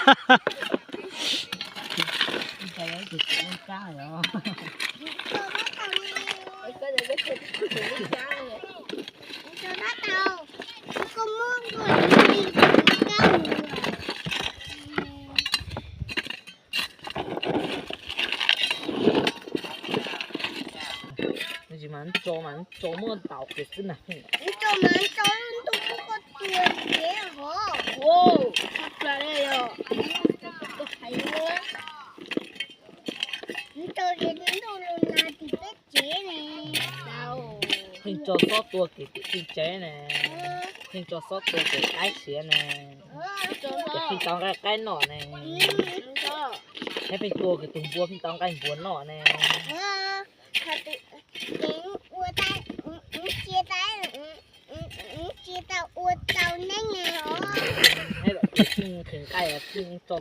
Tsis mas tso mas tso muaj ntau kiag xwb na. Pheej tso xob tua kiag tim tsev tsev ne, pheej tso xob tua kiag qaib siav ne, ces pheej tau nqaij qaib noj ne, thiab pheej tua kiag tus npua pheej tau nqaij npua noj ne. Ces ua tau, cia tau ua tau neeb os. Pheej nqhis nqaij pheej tso